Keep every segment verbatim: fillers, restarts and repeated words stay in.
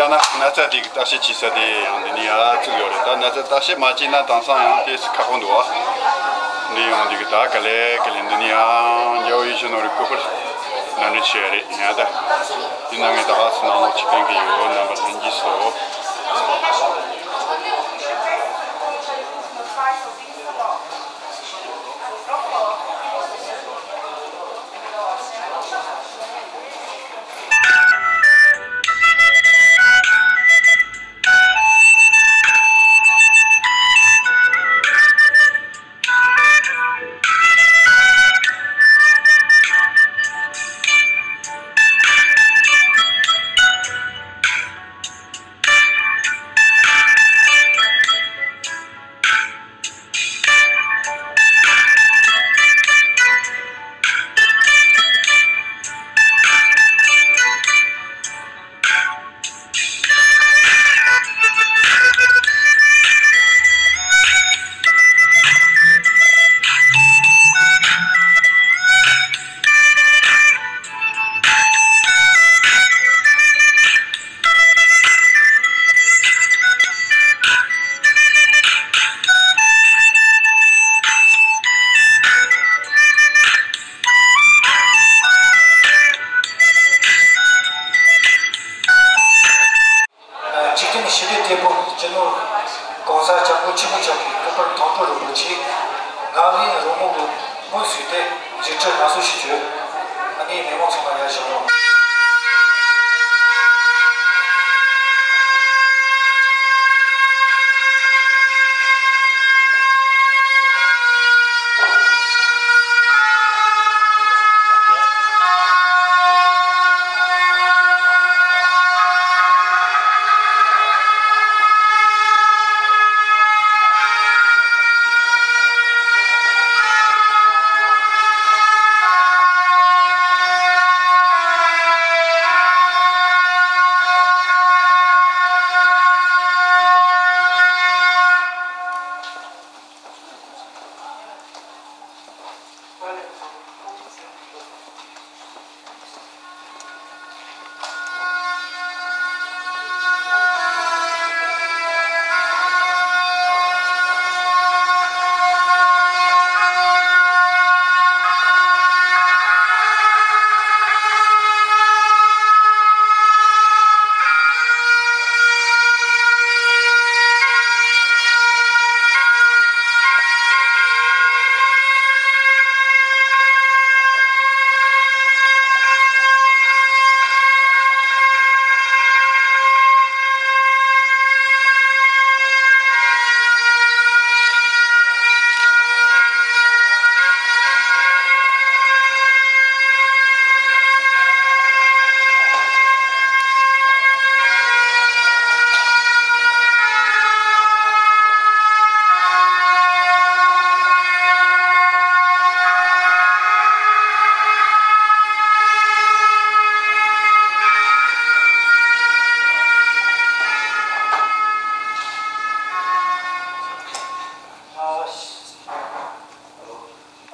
ན་ན་ཚ་དེ་གི་བརྟག་དཔྱད་བྱེད་ས་དེ་ཡང་འདི་ནས་ཡར་བཙུགས་ཡོད་རེད། ད་ན་ཚ་བརྟག་དཔྱད་མ་བྱས་ན་དེང་སང་ཡང་དེ་ཁག་པོ་འདུག་ཨ། འདི་ཡང་འདི་གི་ད་ག་ལེ་ག་ལེ་འདི་ནས་ཡང་རྒྱལ་བ་ཡིད་བཞིན་ནོར་བུའི་སྐུ་པར་ནང་འདྲེན་བྱས་རེད། ཡང་ད་འདི་ནང་ངས་ད་ག་སུ་ནང་ལོགས་ཅིག་ཕན་གི་ཡོད། རྣམ་པ་ལྷན་རྒྱས་སོ། འཇིག་རྟེན་ཞི་བདེའི་དེད་དཔོན་སྤྱི་ནོར་༸གོང་ས་༸སྐྱབས་མགོན་ཆེན་པོ་མཆོག་གི་སྐུ་པར་མཐོང་གྲོལ་རིན་པོ་ཆེ་ངག་ལས་རོལ་མོ་གི་སྔོན་བསུས་ཏེ་རྗེས་དྲན་སྣ་ཚོགས་ཤིག་བྱོས། ཨ་ནི་མི་མང་ཚང་མ་ཡར་བཞེངས་རོགས།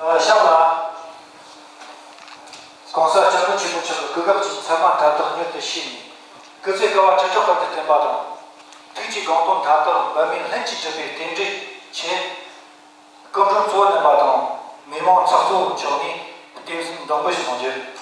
ཨ། ཤག་ལ། ༸གོང་ས་༸སྐྱབས་མགོན་ཆེན་པོ་མཆོག་གི་སྐུ་ཁམས་ཀྱི་མཚན་མ་མཐའ་དག་མྱུར་དུ་ཤེས་ནས། སྐུ་ཚེ་བསྐལ་བ་ཁྲི་ཕྲག་བར་དུ་བརྟན་པ་དང་། ཐུགས་ཀྱི་དགོངས་དོན་མཐའ་དག་འབད་མེད་ལྷུན་གྱིས་གྲུབ་པའི་རྟེན་འབྲེལ་ཆེད། སྐུ་མགྲོན་གཙོ་བོ་རྣམ་པ་དང་། མི་མང་ཚགས་གཙོ་མཆོག་ནས་རྟེན་གསུམ་འདོན་འབུལ་ཞུ་གནང་རྒྱུ།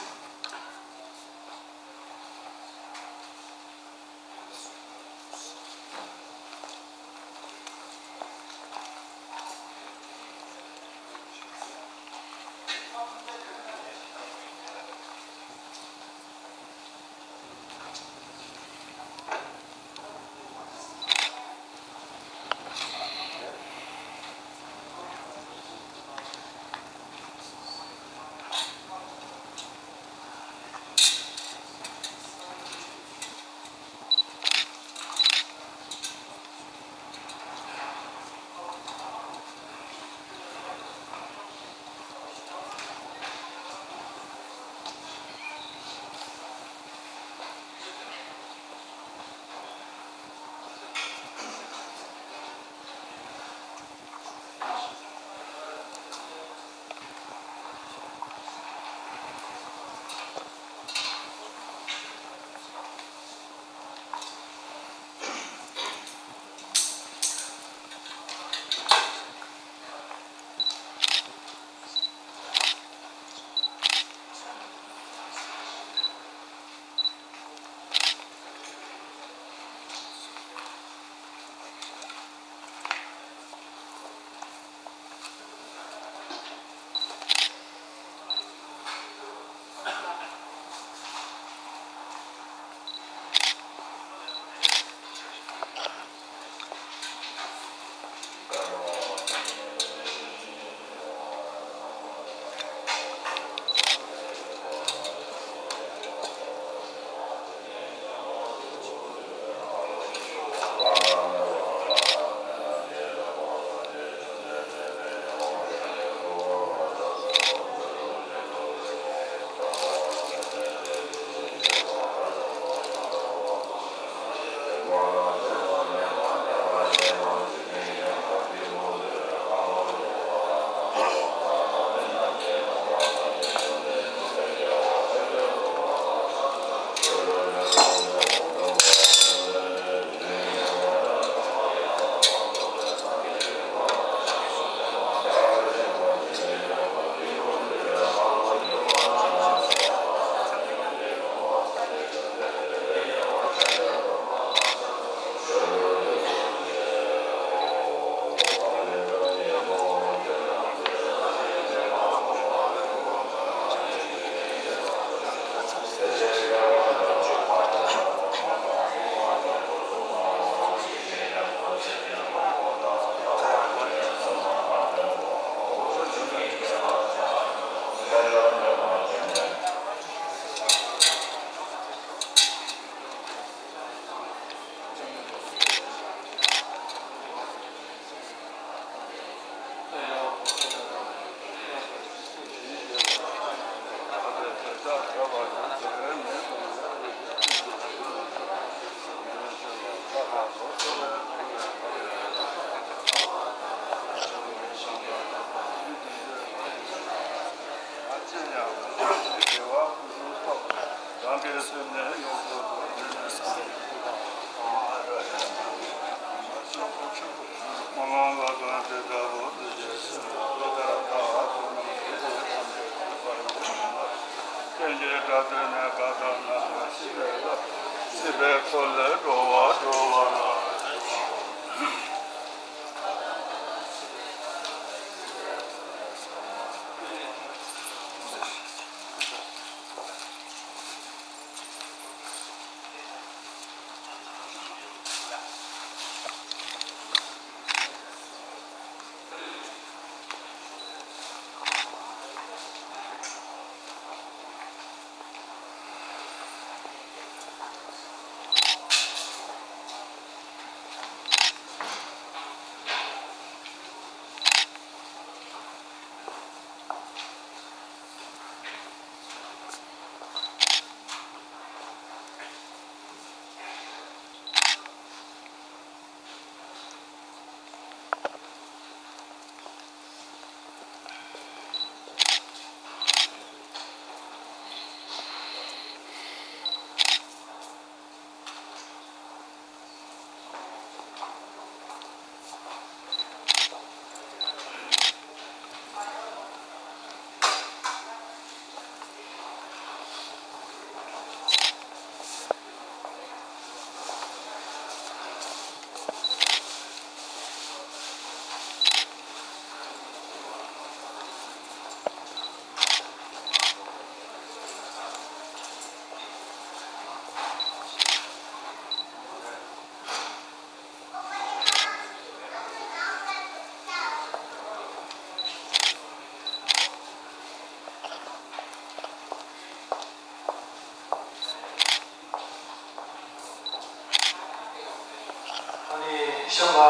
ཞབས་ལ།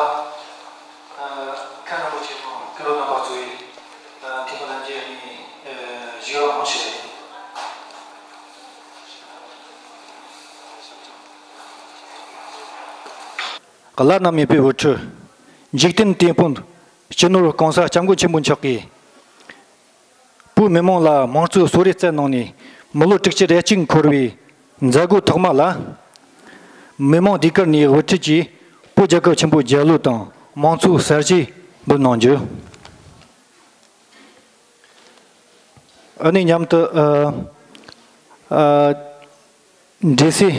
ཨ། མཁན་རིན་པོ་ཆེ་དང་བཀའ་བློན་རྣམ་པ་གཙོས་པའི། ཨ། ཐེག་པ་དམ་པའི་ཨ་ནི། ཨ། བཞུགས་གནང་ཞུ་ཡ་ཡིན། བླ་ན་མེད་པའི་དབུ་ཁྲིད། འཇིག་རྟེན་དེད་དཔོན། སྤྱི་ནོར་༸གོང་ས་༸སྐྱབས་མགོན་ཆེན་པོ་མཆོག་གིས། བོད་མི་མང་ལ་དམངས་གཙོའི་གསོལ་རས་བསྩལ་གནང་ནས་མི་ལོ་དྲུག་ཅུ་རེ་གཅིག་འཁོར་བའི་མཛད་སྒོ་ཐོག་མ་ལ། མི་མང་ཟློས་གར་ནས་དབུ་ཁྲིད་ཀྱིས་བོད་རྒྱལ་ཁབ་ཆེན་པོའི་རྒྱལ་གླུ་དང་དམངས་གཙོའི་གསར་བརྗེ་འབུལ་གནང་རྒྱུ། ཨ་ནི་མཉམ་དུ། ཨ། ཨ། འབྲས་སིལ།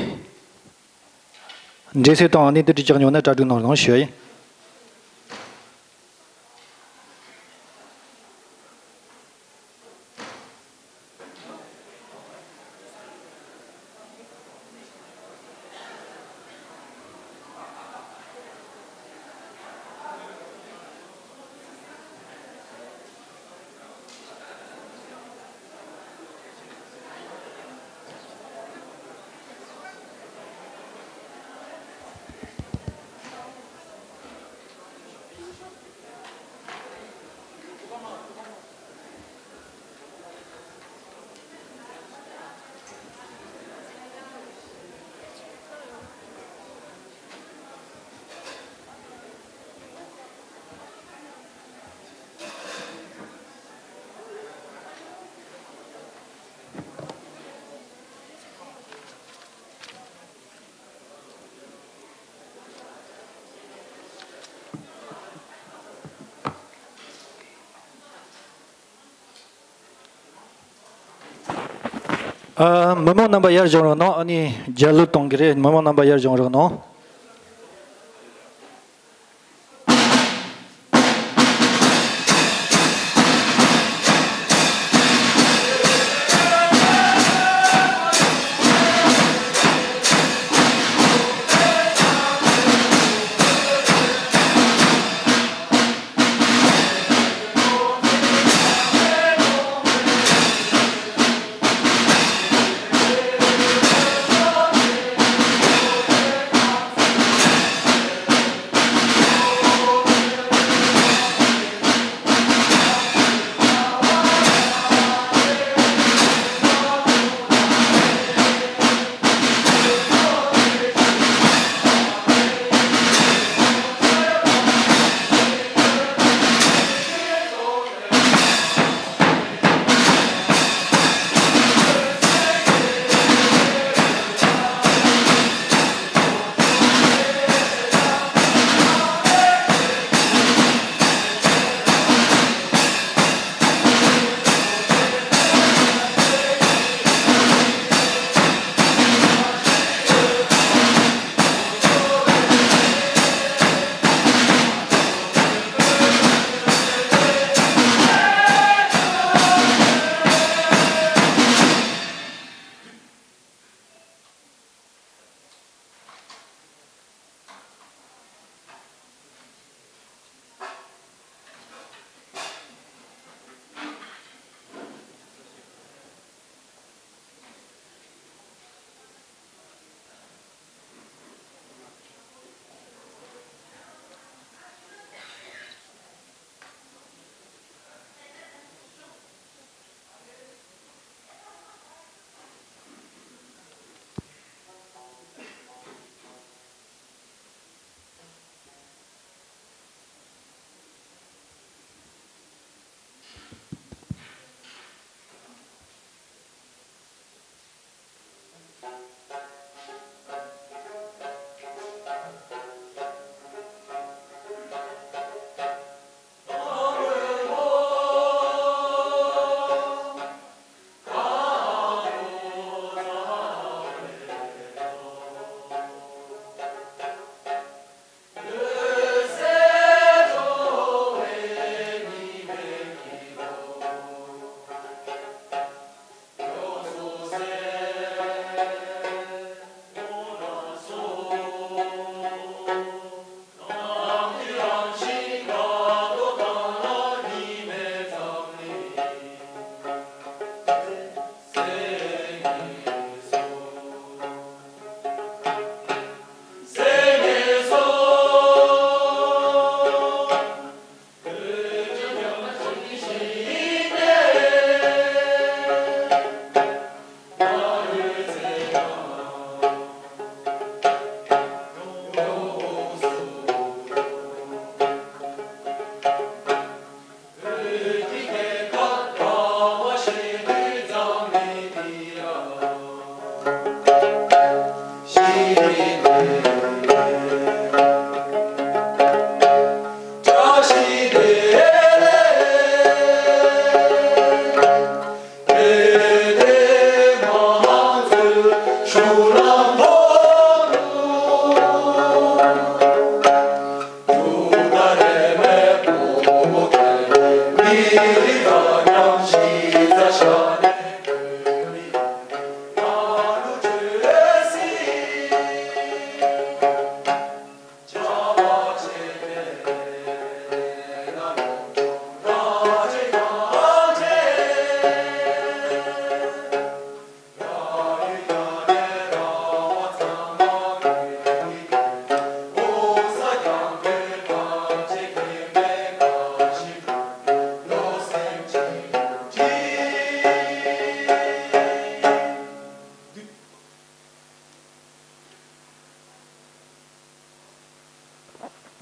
འབྲས་སིལ་དང་ཨ་ནི་འདི་འདྲ་ཅིག་ཉོས་ནས་གྲ་སྒྲིག་གནང་རོགས་ཞུ་ཡ་ཡིན། ཨ། མི་མང་རྣམ་པ་ཡར་བཞེངས་རོགས་གནང་། ཨ་ནི་རྒྱལ་གླུ་གཏོང་གི་རེད། མི་མང་རྣམ་པ་ཡར་བཞེངས་རོགས་གནང་།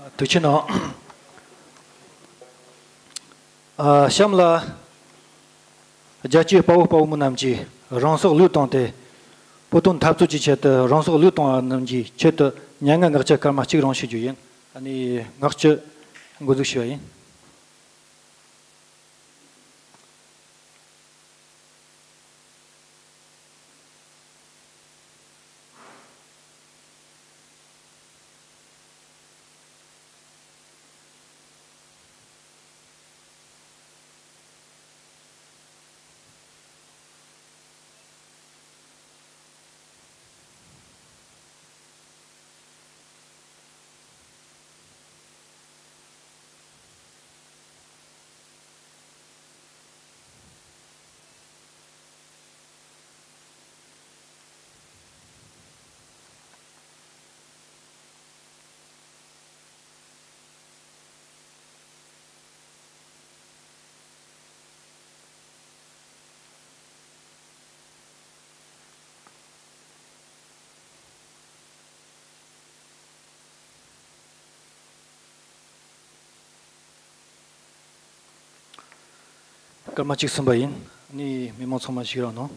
ཐུགས་རྗེ་གནང་། ཨ། གཤམ་ལ་རྒྱལ་གཅེས་དཔའ་བོ་དཔའ་བོ་མོ་རྣམས་ཀྱིས་རང་སྲོག་བློས་བཏང་སྟེ་བོད་དོན་འཐབ་རྩོད་ཀྱི་ཆེད་དུ་རང་སྲོག་བློས་བཏང་བ་རྣམས་ཀྱི་ཆེད་དུ་སྙན་ངག་ངག་བཅད་སྐར་མ་གཅིག་རང་ཞུ་རྒྱུ་ཡིན། ཨ་ནི་ངག་བཅད་འགོ་འཛུགས་ཞུ་བ་ཡིན། སྐར་མ་གཅིག་ཟིན་པ་ཡིན། ནི་མི་མང་ཚང་མ་ཞིག་རོགས་གནང་།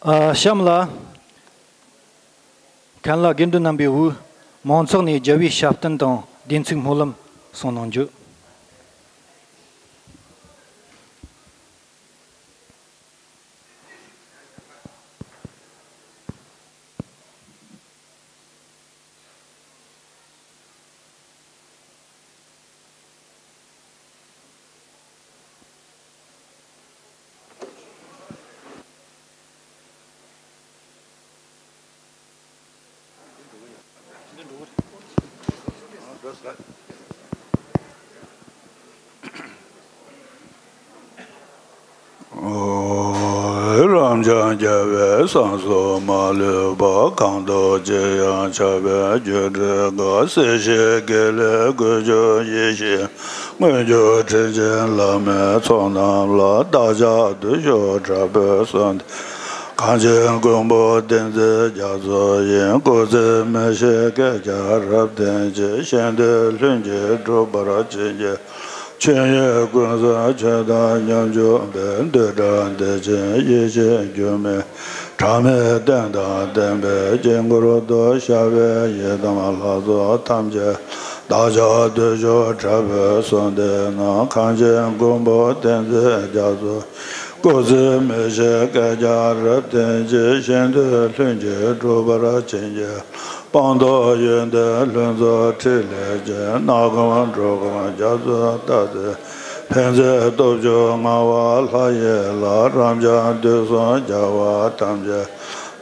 ཨ། གཤམ་ལ་མཁན་བླ་དགེ་འདུན་རྣམ་པའི་དབུས་མང་ཚོགས་ནས་རྒྱལ་བའི་ཞབས་བརྟན་དང་བདེན་ཚིག་སྨོན་ལམ་གསུང་གནང་རྒྱུ། རབ་འབྱམས་རྒྱལ་བའི་གསང་གསུམ་མ་ལུས་པ། གང་ཐོབ་ཅི་ཡང་ཁྱབ་པའི་རྒྱུ་འབྲས་དགའ། སྲིད་ཞིའི་དགེ་ལེགས་ཀུན་འབྱུང་ཡེ་ཤེས། མངོན་གྱུར་ཁྲི་ཆེན་བླ་མའི་ཚོགས་རྣམས་ལ། བདག་ཅག་བདུད་ཤོར་དྲག་པོས་གསོལ་འདེབས། གངས་ཅན་མགོན་པོ་བསྟན་འཛིན་རྒྱ་མཚོ་ཡི། སྐུ་ཚེ་མི་ཤིགས་བསྐལ་བརྒྱར་རབ་བརྟན་ཅིང་། གཞན་དོན་ལྷུན་གྱིས་འགྲུབ་པར་བྱིན་གྱིས། ཆོས་ཉིད་ཀུན་བཟང་ཆོས་དང་ཉམ་ཆུང་པའི། འདོད་དགྲ་བདེ་ཆེན་ཡེ་ཤེས་སྒྱུ་མའི། གྲངས་མེད་རྟེན་དང་བརྟེན་པའི་དཀྱིལ་འཁོར་དུ། ཤར་བའི་ཡི་དམ་ལྷ་ཚོགས་ཐམས་ཅད། བདག་ཅག་བདུད་ཤོར་དྲག་པོས་གསོལ་འདེབས་ན། གངས་ཅན་མགོན་པོ་བསྟན་འཛིན་རྒྱ་མཚོ། སྐུ་ཚེ་མི་ཤིགས་བསྐལ་བརྒྱར་རབ་བརྟན་ཅིང་། གཞན་དོན་ལྷུན་གྱིས་འགྲུབ་པར་བྱིན་གྱིས། སྤངས་རྟོགས་ཡོན་ཏན་ལྷུན་རྫོགས་ཕྲིན་ལས་ཀྱི། སྣ་ཁུང་འབྲོག་ཁུང་རྒྱ་མཚོའི་ལྟ་ཚུལ། ཕན་མཛད་སྟོབས་བཅུ་མངའ་བ་ལྷ་ཡི་ལྷ། རབ་འབྱམས་དུས་གསུམ་རྒྱལ་བ་ཐམས་ཅད།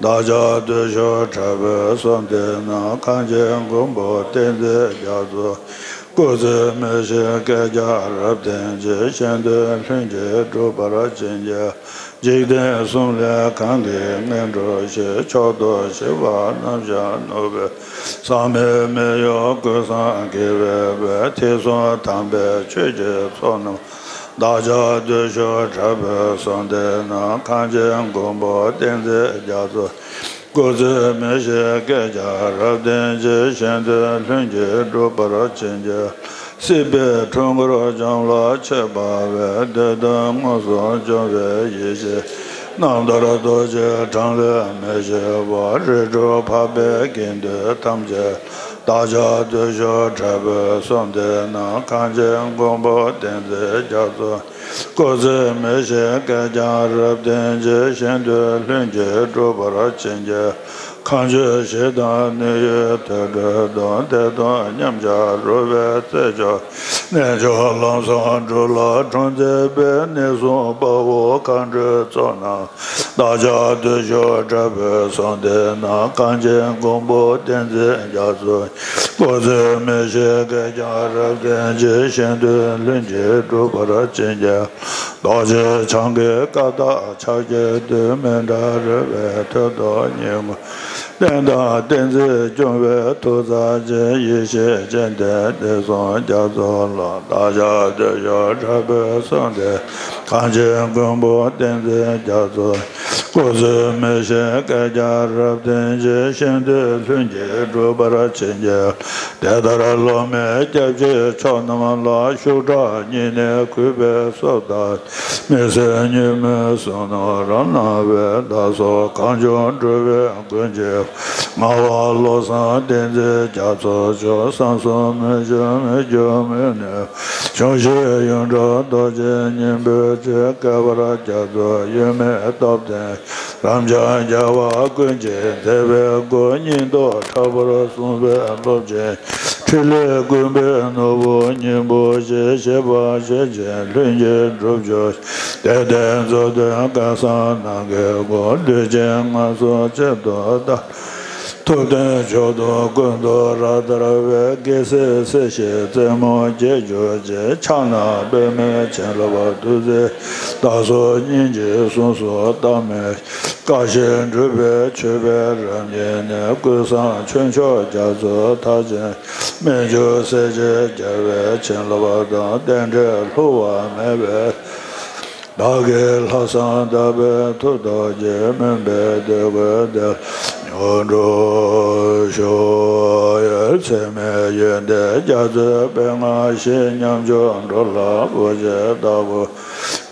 བདག་ཅག་བདུད་ཤོར་དྲག་པོས་གསོལ་འདེབས་ན། གངས་ཅན་མགོན་པོ་བསྟན་འཛིན་རྒྱ་མཚོ། སྐུ་ཚེ་མི་ཤིགས་བསྐལ་བརྒྱར་རབ་བརྟན་ཅིང་། གཞན་དོན་ལྷུན་གྱིས་འགྲུབ་པར་བྱིན་གྱིས། འཇིག་རྟེན་གསུམ་ལས་གང་གིས་ངན་འགྲོ་ཞི། མཆོག་ཏུ་ཞི་བ་རྣམ་བཞག་ནོར་བུའི། ཟག་མེད་མི་གཡོ་ཀུན་བཟང་དགེ་བའི་དཔལ། ཐོས་བསམ་དམ་པའི་ཆོས་ཀྱི་ཚོགས་རྣམས། བདག་ཅག་བདུད་ཤོར་དྲག་པོས་གསོལ་འདེབས་ན། གངས་ཅན་མགོན་པོ་བསྟན་འཛིན་རྒྱ་མཚོ། སྐུ་ཚེ་མི་ཤིགས་བསྐལ་བརྒྱར་རབ་བརྟན་ཅིང་། གཞན་དོན་ལྷུན་གྱིས་འགྲུབ་པར་བྱིན་གྱིས། སྲིད་པའི་འཁྲུལ་འཁོར་འཇོམས་ལ་མཆོད་པ་འབུལ། བདེ་དོན་མངོན་སུམ་འབྱོངས་པའི་ཡེ་ཤེས། རྣམ་ཐར་རྡོ་རྗེའི་གྲངས་ལས་མི་ཤིགས་པ། རིགས་དྲུག་འཕགས་པའི་དགེ་འདུན་ཐམས་ཅད། བདག་ཅག་བདུད་ཤོར་དྲག་པོས་གསོལ་འདེབས་ན། གངས་ཅན་མགོན་པོ་བསྟན་འཛིན་རྒྱ་མཚོ། སྐུ་ཚེ་མི་ཤིགས་བསྐལ་བརྒྱར་རབ་བརྟན་ཅིང་། གཞན་དོན་ལྷུན་གྱིས་འགྲུབ་པར་བྱིན་གྱིས། མཁའ་སྤྱོད་ཞི་དང་ནུས་ཡོད་དུད་འགྲོའི་གདུང་། བདེ་སྟོང་མཉམ་གཞག་རོལ་པའི་རྩེ་མཆོག། གནས་མཆོག་ལམ་གསུམ་འགྲོ་ལ་འཁྲུངས་མཛད་པའི། གནས་གསུམ་དཔའ་བོ་མཁའ་འགྲོའི་ཚོགས་རྣམས། བདག་ཅག་བདུད་ཤོར་དྲག་པོས་གསོལ་འདེབས་ན། གངས་ཅན་མགོན་པོ་བསྟན་འཛིན་རྒྱ་མཚོ། སྐུ་ཚེ་མི་ཤིགས་བསྐལ་བརྒྱར་རབ་བརྟན་ཅིང་། གཞན་དོན་ལྷུན་གྱིས་འགྲུབ་པར་བྱིན་གྱིས། རྡོ་རྗེ་འཆང་གི་བཀའ་རྟགས་ཕྱག་རྒྱའི་མདུད། མཎྜལ་རོལ་པའི་ཐོད་དུ་ཉིད་ངོ་། བསྟན་དང་བསྟན་འཛིན་སྐྱོང་བའི་ཐུགས་རྩ་ཆེ། ཡེ་ཤེས་སྤྱན་ལྡན་བདེ་སྲུང་རྒྱ་མཚོ་ལ། བདག་ཅག་བདེ་མཆོག་དྲག་པོའི་གསུང་དེ། གངས་ཅན་མགོན་པོ་བསྟན་འཛིན་རྒྱ་མཚོ། སྐུ་གསུང་མི་ཤིགས་བསྐལ་བརྒྱར་རབ་བརྟན་ཅིང་། ཤིན་ཏུ་ལྷུན་གྱིས་གྲུབ་པར་བྱིན་གྱིས། དེ་ལྟར་སློབ་མའི་སྐྱབས་མཆི་མཆོག་རྣམས་ལ། ཤུགས་དྲག་སྙིང་ནས་གུས་པས་གསོལ་བ། མི་ཟད་ཉོན་མོངས་གསུམ་རྣམས་རབ་སྣང་བའི། བདག་སོགས་གངས་ལྗོངས་འགྲོ་བའི་མགོན་གྱི། ངག་དབང་བློ་བཟང་བསྟན་འཛིན་རྒྱ་མཚོ་མཆོག། བསམ་གསུམ་མི་འགྱུར་མི་འགྱུར་མི་ནུབ། འབྱུང་བཞི་ཡོངས་གྲོལ་རྡོ་རྗེ་སྙིང་པོའི་ཚུལ། བསྐལ་པར་རྒྱ་མཚོའི་གཡོ་མེད་སྟོབས་ལྡན། རབ་འབྱམས་རྒྱལ་བ་ཀུན་གྱི་མཛད་པའི་སྒོ། སྙིང་སྟོབས་དྲག་པོར་གསུངས་པའི་སློབ་ཆེན། ཕྲིན་ལས་ཀུན་པའི་ནོར་བུ་སྙིང་པོ་ཆེ། བཞེད་པ་ཤེར་ཕྱིན་ལྷུན་གྱིས་གྲུབ་གྱུར། དད་ལྡན་མཛོད་བསྟན་སྐལ་བཟང་རྣམས་ཀྱི་སྒོ། བདུད་ཅན་ངན་སོང་གཅིག་ཏུ་དག། ཐུབ་བསྟན་མཆོག་ཏུ་ཀུན་ཏུ་རབ་དར་བའི། རྒྱལ་སྲས་སྲིད་ཞིའི་རྩེ་མོར་རྒྱས་གྱུར་ཅིང་། ཕྱག་ན་པདྨོ་བྱིན་རླབས་བདུད་རྩིའི་བདག་སོགས་སྙིང་རྗེའི་གཟུངས་སུ་བཏགས་མི། བཀའ་བཞིན་སྒྲུབ་པའི་མཆོད་པའི་རབ་བརྙེས་ནས། ཀུན་བཟང་ཆོས་མཆོག་རྒྱ་མཚོའི་མཐར་ཕྱིན། སྨན་ལྗོངས་སྲས་བཅས་རྒྱལ་བའི་བྱིན་རླབས་དང་། རྟེན་འབྲེལ་བསླུ་བ་མེད་པའི། བདག་གི་ལྷག་བསམ་དག་པའི་མཐུ་སྟོབས་ཀྱིས། སྨོན་པའི་འདོད་དགུའི་བདེ་བླག་མྱུར་འགྲུབ་ཤོག། འཚེ་མེད་ཡོན་ཏན་རྒྱ་མཚོའི་དཔལ་མངའ་ཞིང་། ཉམ་ཆུང་འགྲོ་ལ་བུ་གཅིག་བདག་པོ།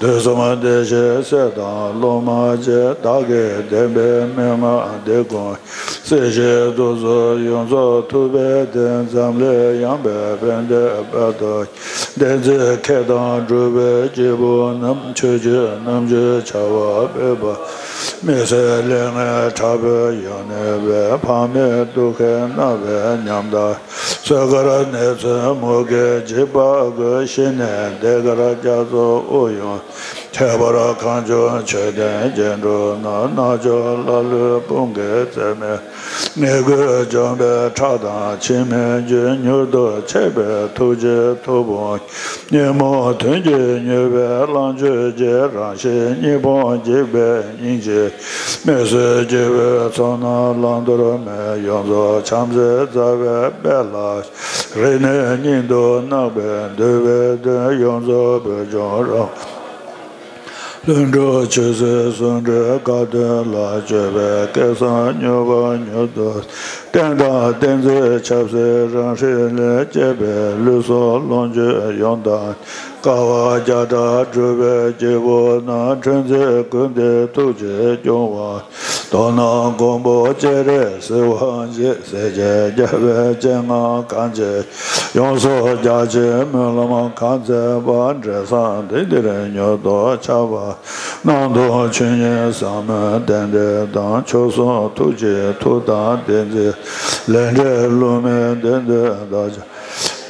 དུས་གསུམ་བདེ་གཤེགས་སྲས་དང་སློབ་མ་བཅས། བདག་གི་བདེན་པའི་མན་ངག་འདི་ཀུན། སྲིད་ཞིའི་གདུག་རྩུབ་ཡོངས་རྫོགས་ཐུབ་པའི་བདེ། འཛམ་གླིང་ཡངས་པའི་ཕན་བདེའི་དཔལ་དུ། བདེན་ཚིག་ཁེ་དང་སྒྲུབ་པའི་སྐྱེས་བུ་རྣམས། ཆོས་ཀྱི་རྣམ་འགྱུར་བྱ་བ་སྤེལ་བ། མི་ཟད་ལས་ངན་དྲག་པོས་ཡོངས་གནོད་པའི། ཕམ་ཉེས་སྡུག་བསྔལ་མནར་བའི་ཉམ་ཐག་གསོད་མཁར་ནད་མཚོན་མུ་གེའི་འཇིགས་པ་ཀུན། ཞི་གནས་བདེ་མཁར་རྒྱ་མཚོའི་དབུགས་དབྱུང་། ཁྱད་པར་གངས་ལྗོངས་ཆོས་ལྡན་རྒྱན་དྲུག་རྣམས། རྣལ་འབྱོར་ལ་ལུས་དཔུང་གི་རྩེ་མོའི། ངན་སྐུལ་འཇོམས་པའི་ཁྲག་དང་འཆི་མེད་རྒྱུན། མྱུར་དུ་མཆེད་པའི་ཐུགས་རྗེའི་མཐུ་དཔུང་། ཉོན་མོངས་མཐུན་གྱིས་མྱོས་པའི་གླང་ཆེན་གྱི། རང་བཞིན་གཉིས་ཕུང་འཇིག་པའི་སྙིང་རྗེ། མི་བཟོད་སྐྱེ་བོའི་ཚོགས་རྣམས་བླང་དོར་མེད། ཡོངས་རྫོགས་བྱམས་བརྩེའི་རྩ་བའི་དཔལ་ལ། རིག་གནས་སྙིང་དུ་བརྣག་པའི་འདུལ་བའི་དོན། ཡོངས་རྫོགས་བོད་ལྗོངས་རང་ལྷུན་གྲུབ་ཆོས་སྲིད་ཟུང་འབྲེལ་དགའ་སྟོན་ལ། སྤྱོད་པའི་སྐལ་བཟང་མྱུར་བ་མྱུར་དུ། བསྟན་དང་བསྟན་འཛིན་ཆབ་སྲིད་རང་ཧྲལ་ལས། བཅས་པའི་ལུས་སྲོག་ལོངས་སྤྱོད་ཡོངས་དག་དཀའ་བ་བརྒྱ་ཕྲག་སྒྲུབ་པའི་སྐྱེས་བུ་རྣམས། འཁྲུན་འཛིན་ཀུན་ཏུ་ཐུགས་རྗེས་སྐྱོང་བ། དོ་སྣང་མགོན་པོ་སྤྱན་རས་གཟིགས་དབང་ཆེ། སྲས་བཅས་རྒྱལ་བའི་སྤྱན་སྔར་གང་མཇལ། ཡོངས་སུ་རྒྱ་ཆེའི་སྨོན་ལམ་གང་མཛད་པ། འབྲས་བཟང་འདི་འདིར་མྱུར་དུ་ཆགས་པ། སྣང་སྟོང་ཆོས་ཉིད་ཟབ་མོའི་རྟེན་འབྲེལ་དང་། མཆོག་གསུམ་ཐུགས་རྗེའི་མཐུ་དང་བདེན་ཚིག་ལས་འབྲས་བསླུ་མེད་བདེན་དོན་དག་ཅིང་།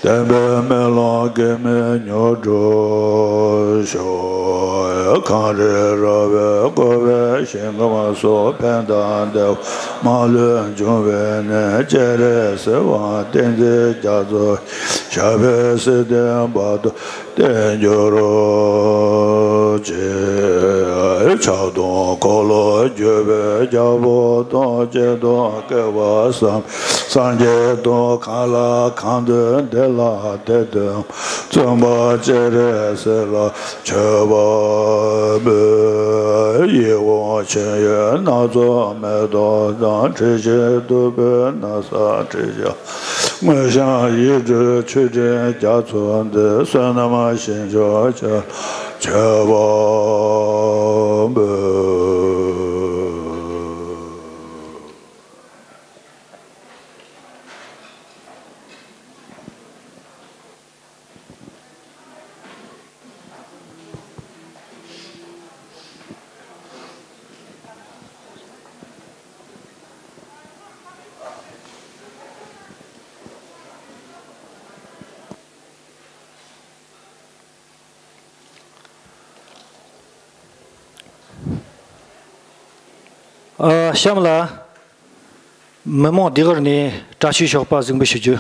བདེན་པའི་སྨོན་ལམ་གེགས་མེད་མྱུར་འགྲུབ་ཤོག། གངས་རི་ར་བས་བསྐོར་བའི་ཞིང་ཁམས་སུ། ཕན་དང་བདེ་བ་མ་ལུས་འབྱུང་བའི་གནས། སྤྱན་རས་གཟིགས་དབང་བསྟན་འཛིན་རྒྱ་མཚོ། ཞབས་པད་སྲིད་མཐའི་བར་དུ་བརྟན་གྱུར་ཅིག། ཕྱག་སྟོང་འཁོར་ལོ་བསྒྱུར་བའི་རྒྱལ་པོ་དང་། སྐྱེ་སྟོང་བསྐལ་པ་བསམ། སངས་རྒྱས་སྟོང་། གང་ལ་གང་འདུལ་བདེ་བླག་བདེ་སྟོན། བཙུན་པ་སྤྱན་རས་གཟིགས་ལ་མཆོད་པ་འབུལ། ཡིད་འོང་མཆོད་ཡོན་སྣ་ཚོགས་མེ་ཏོག་དང་། དྲི་ཞིམ་བདུག་སྤོས་ན་བཟའ་དྲི་ཞིམ། མངོན་ཤེས་ཡིད་སྤྲུལ་མཆོད་སྤྲིན་རྒྱ་མཚོ་འདི། བསོད་ནམས་ཞིང་མཆོག་ཕྱོགས་ལ་མཆོད་པ་འབུལ། ཨ། གཤམ་ལ་མི་མང་སྡེ་དགར་ནས་བཀྲ་ཤིས་ཞོགས་པ་གཟིགས་འབུལ་ཞུ་རྒྱུ།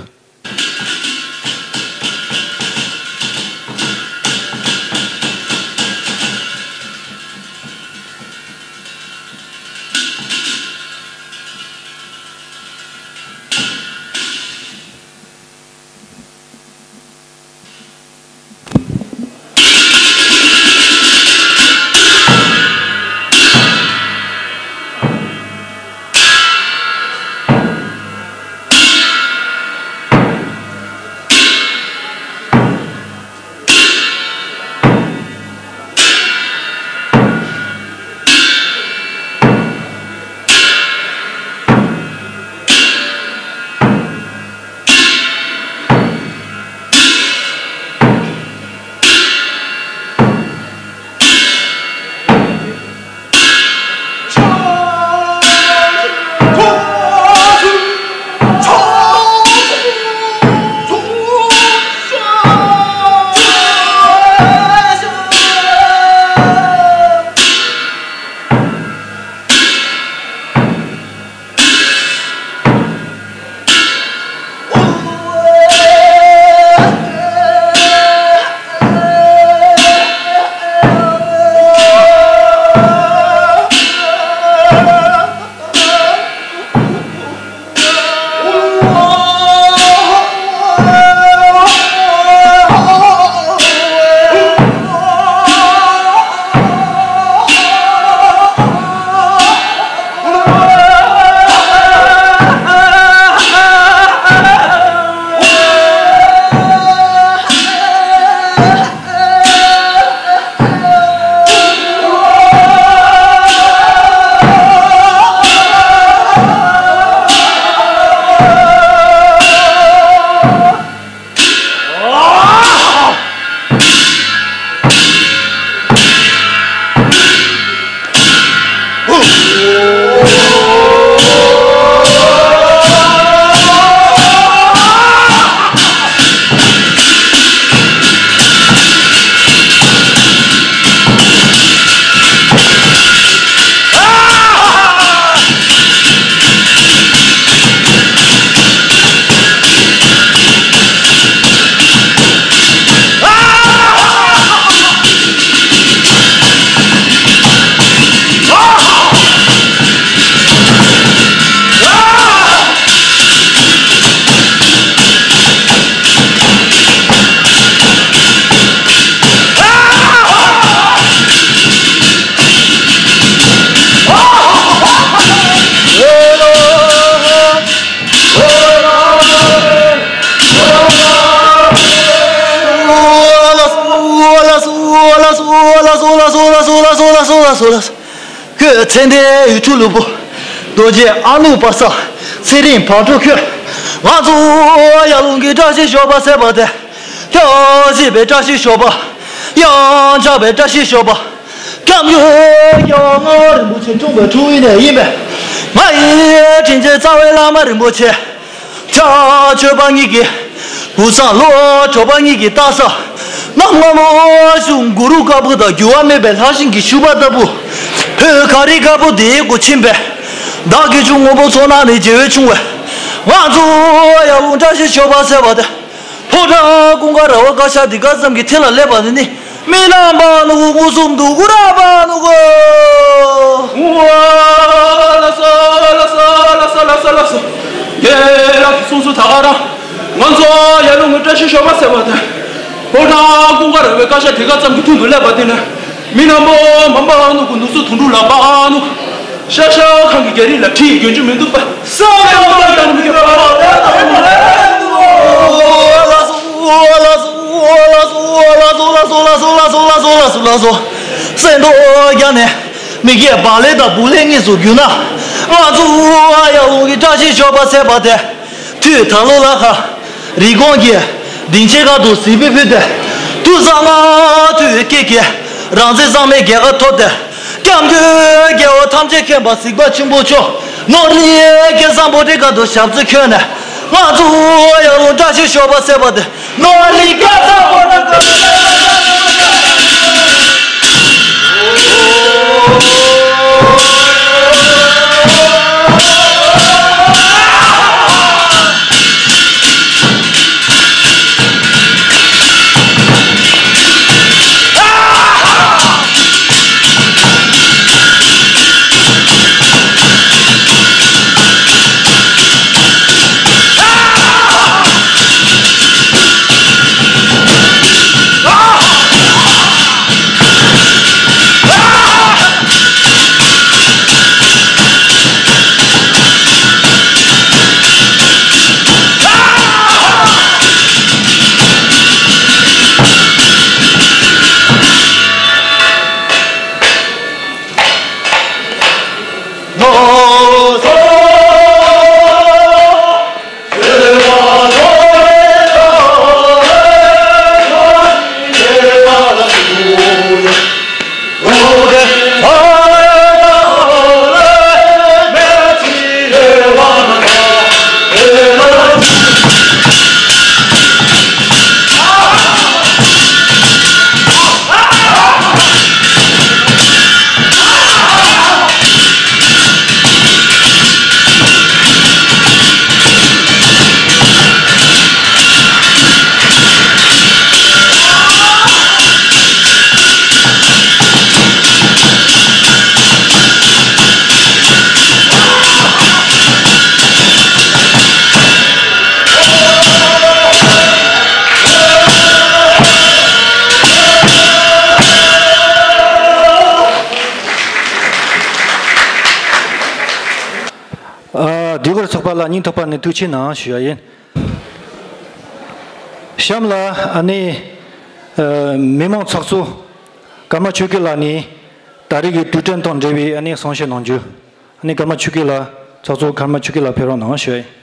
ལ་སོགས་ལ་སོགས་ལ་སོགས་ལ་སོགས་ལ་སོགས། ཁྱོད་ཚེ་འདས་ཡུལ་གྲུ་ལུས་པོ། རྡོ་རྗེ་ཨ་ནུ་པ་སངས་ཚེ་རིང་བག་གྲོ་ཁྱོད། ང་ཚོ་ཡར་ཀླུང་གི་བཀྲ་ཤིས་ཞོགས་པ་ཟེར་བ་དེ། ཁྱོད་བཞེས་པའི་བཀྲ་ཤིས་ཞོགས་པ། ཡང་ཆགས་པའི་བཀྲ་ཤིས་ཞོགས་པ། སྐྱབས་མགོན་རྒྱལ་བ་ལྔ་པ་རིན་པོ་ཆེ་འཁྲུངས་པའི་འཁྲུངས་ཡུལ་ནས་ཡིན་པས། ང་ཡི་དྲིན་ཅན་རྩ་བའི་བླ་མ་རིན་པོ་ཆེ། ཕྱག་མཆོད་པ་ཉིད་ཀྱི་བུ་ཚང་ལོ་གྲོགས་པ་ཉིད་ཀྱི་རྟགས་གསལ། གནམ་སྔ་མོ་གཞུང་གུ་རུ་བཀའ་པོད་དང་འགྱུར་བ་མེད་པའི་ལྷ་ཞིང་གི་ཤུག་པ་ལྟ་བུ། བོད་ཁ་རི་དཀར་པོ་འདིའི་སྒོ་ཕྱིན་པས། བདག་གི་ཆུ་སྔོན་པོ་མཚོ་ནང་ནས་རྒྱལ་བས་ཕྱུང་བས། ང་ཚོ་ཡར་ཀླུང་བཀྲ་ཤིས་ཞོགས་པ་ཟེར་བ་དེ། ཕོ་བྲང་ཀུན་དགའ་ར་བ་བཀའ་ཤག་འདི་ག་ཙམ་གྱི་ཐད་ལ་སླེབས་པ་ནི་ནི། མི་རྣམ་པ་ནུ་གུ་མངོན་སུམ་དུ་གུ་ར་པ་ནུ་གུ། ལ་སོ་ལ་སོ་ལ་སོ་ལ་སོ་ལ་སོ། རྒན་ལགས་ཀྱི་གསུང་སུ་ད་ག་རང་། ང་ཚོ་ཡར་ཀླུང་གི་བཀྲ་ཤིས་ཞོགས་པ་ཟེར་བ་དེ། ཕོ་བྲང་ཀུན་དགའ་ར་བའི་བཀའ་ཤག་འདི་ག་ཙམ་གྱི་ཐུག་ཏུ་སླེབས་པ་དེ་ནི། མི་རྣམ་པ་མ་པ་ནུ་གུ་ནུ་སུ་དུང་དུ་ལ་པ་ནུ་གུ། ཤ་ཤ་ཁང་གི་རྒྱ་རིགས་ལ་ཁྲིད་རྒྱུན་ཆུ་མི་འདུག་པ། ས་ཡོང་ལ་ཡང་མི་འདུག་པ། ལ་སོ་ལ་སོ་ལ་སོ། སེམས་རྟོགས་རྒྱ་ནས་མི་སྐད་བག་ལེབ་དང་བུ་ལེབ་གཉིས་སུ་གྱུར་ན། ང་ཚོ་ཡར་ཀླུང་གི་བཀྲ་ཤིས་ཞོགས་པ་ཟེར་བ་དེ། དུས་ད་ལོ་ལ་ཁ། རི་ཀོན་གྱི་སྡིངས་ཆའི་ཁ་ཐུག་གཟིགས་པའི་ཕུལ་ཏེ། དུས་གཙང་མ་དུས་སྐད་ཀྱི་རང་བཙན་གཙང་མའི་རྒྱལ་ཁ་ཐོབ་སྟེ། སྐྱབས་མགོན་རྒྱལ་བ་ཐམས་ཅད་མཁྱེན་པ་གཟིགས་པ་ཆེན་པོ་མཆོག་ནོར་ལི་སྐལ་བཟང་པོ་ཏི་ཁ་ཐུག་ཞབས་རྩེ་ཁྱོན་ནས། ང་ཚོ་ཡར་ཀླུང་བཀྲ་ཤིས་ཞོགས་པ་ཟེར་བ་དེ། ནོར་ལི་སྐལ་བཟང་པོ་ཏི་ཁ་ཐུག་ཨ། ཟློས་གར་ཚོགས་པ་ལ་སྙིང་ཐག་པ་ནས་ཐུགས་རྗེ་གནང་ཞུ་ཡ་ཡིན། གཤམ་ལ་ཨ་ནི་ཨ་མི་མང་ཚོགས་གཙོ་ཀརྨ་ཆོས་སྐྱིད་ལགས་ནས་ད་རེས་ཀྱི་དུས་དྲན་དང་འབྲེལ་བའི་ཨ་ནི་གསུང་བཤད་གནང་རྒྱུ། ཨ་ནི་ཀརྨ་ཆོས་སྐྱིད་ལགས། ཚོགས་གཙོ་ཀརྨ་ཆོས་སྐྱིད་ལགས་ཕེབས་རོགས་གནང་ཞུ་ཡ་ཡིན།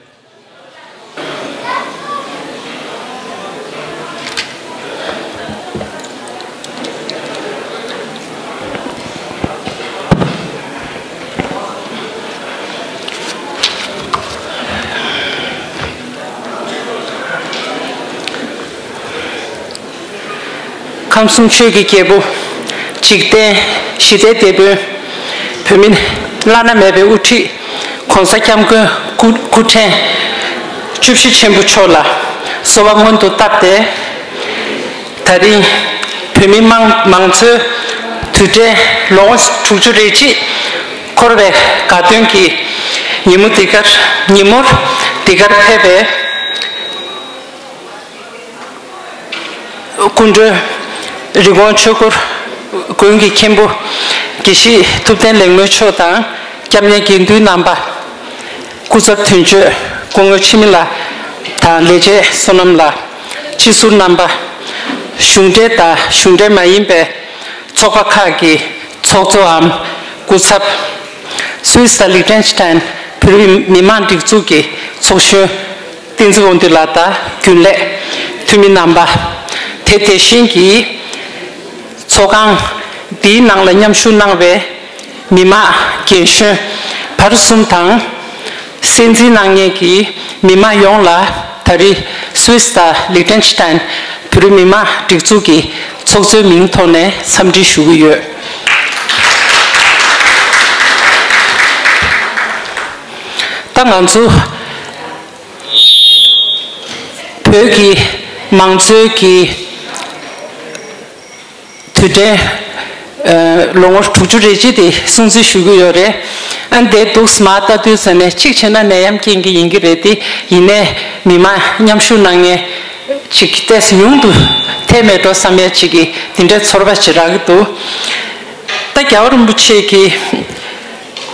ཁམས་གསུམ་ཆོས་ཀྱི་རྒྱལ་པོ། འཇིག་རྟེན་ཞི་བདེའི་དེད་དཔོན། བོད་མི་བླ་ན་མེད་པའི་དབུ་ཁྲིད། ༸གོང་ས་༸སྐྱབས་མགོན་སྐུ་སྐུ་ཕྲེང་བཅུ་བཞི་ཆེན་པོ་མཆོག་ལ་གསོལ་བ་སྔོན་དུ་བཏབ་སྟེ། ད་རིང་བོད་མི་མང་མང་གཙོའི་དུས་དྲན་ལོ་ངོ་དྲུག་ཅུ་རེ་གཅིག་འཁོར་བའི་དགའ་སྟོན་གྱི་ཉིན་མོ་འདི་གར་ཉིན་མོར་འདི་གར་ཕེབས་པའི། སྐུ་མགྲོན། རི་ཀོན་ཆོས་འཁོར་དགོན་གྱི་མཁན་པོ་དགེ་བཤེས་ཐུབ་བསྟན་ལེགས་སྨོན་མཆོག་དང་། སྐྱབས་གནས་དགེ་འདུན་རྣམ་པ། སྐུ་ཚབ་དོན་གཅོད་སྐུ་ངོ་འཆི་མེད་ལགས་དང་ལས་བྱེད་བསོད་ནམས་ལགས། སྤྱི་ཟུར་རྣམ་པ། གཞུང་འབྲེལ་དང་གཞུང་འབྲེལ་མ་ཡིན་པའི། ཚོགས་པ་ཁག་གི་ཚོགས་གཙོའམ་སྐུ་ཚབ། སུད་སི་དང་ལི་ཏེན་ཤི་ཏན་བོད་རིགས་མི་མང་སྒྲིག་འཛུགས་ཀྱི་ཚོགས་གཞོན་བསྟན་འཛིན་དབང་འདུས་ལགས་དང་རྒྱུན་ལས་འཐུས་མི་རྣམ་པ། དེ་དེ་བཞིན་གྱི་ཚོགས་ཁང་འདིའི་ནང་ལ་མཉམ་ཞུགས་གནང་བའི་མི་མང་རྒན་གཞོན་བར་གསུམ་དང་། གསན་གཟིགས་གནང་མཁན་གྱི་མི་མང་ཡོངས་ལ་ད་རེས་སུད་སི་དང་ལི་ཏེན་ཤི་ཏན་བོད་རིགས་མི་མང་སྒྲིག་འཛུགས་ཀྱི་ཚོགས་གཙོའི་མིང་ཐོག་ནས་འཚམས་འདྲི་ཞུ་གི་ཡོད། ད་ང་ཚོ་བོད་ཀྱི་མང་གཙོའི་གི་དུས་དྲན། ཨ། ལོ་ངོ་དྲུག་ཅུ་རེ་གཅིག་དེ་སྲུང་བརྩི་ཞུ་གི་ཡོད་རེད། ཨ། འདི་འདུག་མར་ལྟ་དུས་ཙམ་ནས་གཅིག་བྱས་ན་ནད་ཡམས་རྐྱེན་གྱིས་ཡིན་གྱི་རེད་དེ། ཡིན་ནའི་མི་མང་མཉམ་ཞུགས་གནང་མཁན་ཅིག་ཏོག་ཙམ་ཉུང་དུ་ཐལ་མེད་འགྲོ་བསམ་ཡ་ཅིག་གི་འདི་འདྲའི་ཚོར་བ་ཅིག་རག་གི་འདུག་ད་རྒྱལ་བ་རིན་པོ་ཆེ་གི་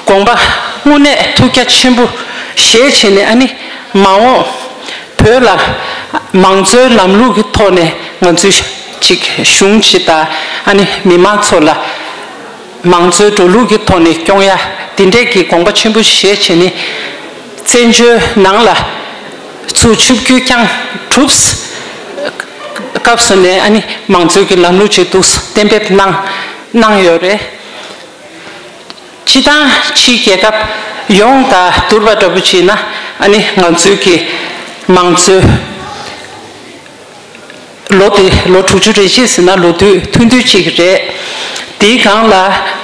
དགོངས་པ་དངོས་གནས་ཐུགས་རྒྱ་ཆེན་པོ་བཞེས་བྱས་ནས། ཨ་ནི་མ་འོངས་བོད་ལ་མང་གཙོའི་ལམ་ལུགས་ཀྱི་ཐོག་ནས་ང་ཚོས་ཅིག་གཞུང་ཅིག་དང་། ཨ་ནི་མི་མང་ཚོ་ལ་མང་གཙོའི་འགྲོ་ལུགས་ཀྱི་ཐོག་ནས་སྐྱོང་ཡ། དེ་འདྲས་ཀྱི་དགོངས་པ་ཆེན་པོ་བཞེས་བྱས་ནས། བཙན་བྱོལ་ནང་ལ་ཚུར་ཆིབས་བསྒྱུར་བསྐྱངས་གྲུབ་སྐབས་སུ་ནས། ཨ་ནི་མང་གཙོའི་གི་ལམ་ལུགས་ཅིག་འདུག་གཏན་འབེབས་གནང་གནང་ཡོད་རེད། སྤྱི་བཏང་ཕྱིའི་རྒྱལ་ཁབ་ཡོངས་དང་བསྡུར་བ་འདྲ་པོ་བྱས་ན། ཨ་ནི་ང་ཚོའི་གི་མང་གཙོའི་ལོ་དེ་ལོ་དྲུག་ཅུ་རེ་གཅིག་ཟེར་ན་ལོ་དུས་ཐུང་ཐུང་ཅིག་རེད། དེའི་སྒང་ལ་